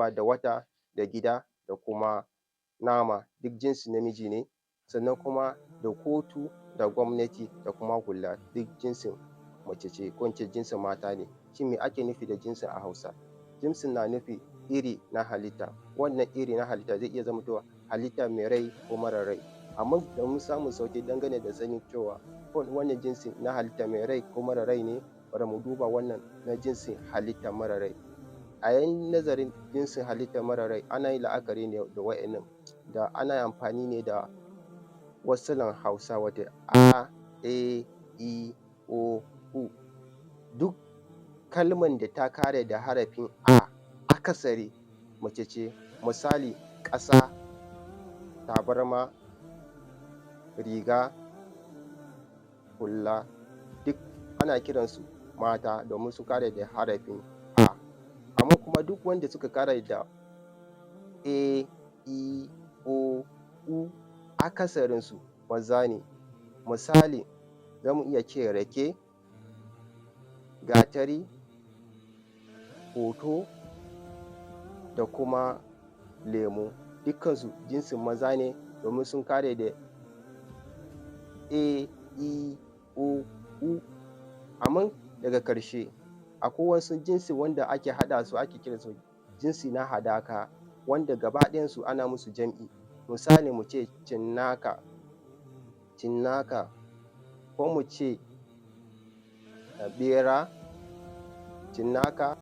cewa da wata da gida da kuma nama duk jinsin namiji ne. Sannan kuma da kotu da gwamnati da kuma hula duk jinsin mace ce, ko in ce jinsin mata ne. Shin me ake nufi da jinsi a Hausa? Jinsi na nufin iri na halitta. Wannan iri na halitta zai iya zamantowa halitta mai rai ko mara rai. Amma domin samun sauƙi dangane da sanin cewa wannan jinsi na halitta mai rai ko mara rai ne, bari mu duba wannan na jinsin halitta mara rai. A yayin nazarin jinsin halitta mara rai, ana yin la'akari ne da wa'innan, da ana amfani ne da wasalan Hausa, wato a, e, i, o, u. Duk kalman da ta ƙare da harafin a, akasari mace ce. Misali, ƙasa, tabarma, riga, hula, duk ana kiransu mata domin sun ƙare da harafin a. Amma kuma duk wanda suka ƙare da e, i, o, u, akasarinsu maza ne. Misali, za mu iya ce rake, gatari, hoto da kuma lemo, dukkansu jinsin maza ne domin sun ƙare da e, i, o, u. Amma daga ƙarshe akwai wasu jinsi wanda ake haɗa su, ake kiransu jinsi na haɗaka, wanda gaba ɗayansu ana musu jam'i. Misali, mu ce cinnaka, cinnaka, ko mu ce ɓera, cinnaka.